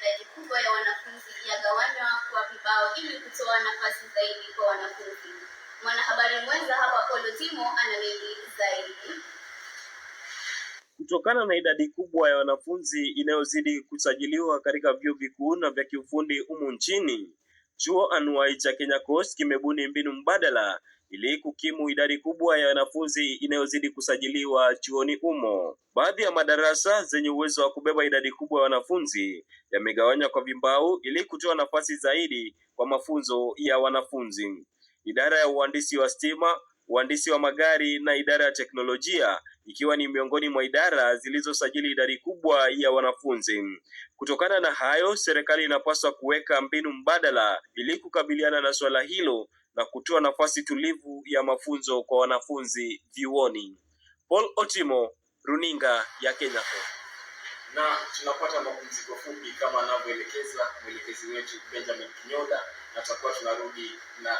idadi kubwa ya wanafunzi yagawanywa kwa vibao ili kutoa nafasi zaidi kwa wanafunzi. Mwanahabari mwenza hapa Paul Otimo ana mengi zaidi. Kutokana na idadi kubwa ya wanafunzi inayozidi kusajiliwa katika vyuo vikuu na vya kiufundi humu nchini, chuo anuai cha Kenya Coast kimebuni mbinu mbadala ili kukimu idadi kubwa ya wanafunzi inayozidi kusajiliwa chuoni humo. Baadhi ya madarasa zenye uwezo wa kubeba idadi kubwa ya wanafunzi yamegawanywa kwa vimbao ili kutoa nafasi zaidi kwa mafunzo ya wanafunzi. Idara ya uhandisi wa stima, uhandisi wa magari na idara ya teknolojia ikiwa ni miongoni mwa idara zilizosajili idadi kubwa ya wanafunzi. Kutokana na hayo, serikali inapaswa kuweka mbinu mbadala ili kukabiliana na suala hilo na kutoa nafasi tulivu ya mafunzo kwa wanafunzi vyuoni. Paul Otimo, Runinga ya Kenya. Na tunapata mapumziko fupi kama anavyoelekeza mwelekezi wetu Benjamin Kinyoda, na tutakuwa tunarudi na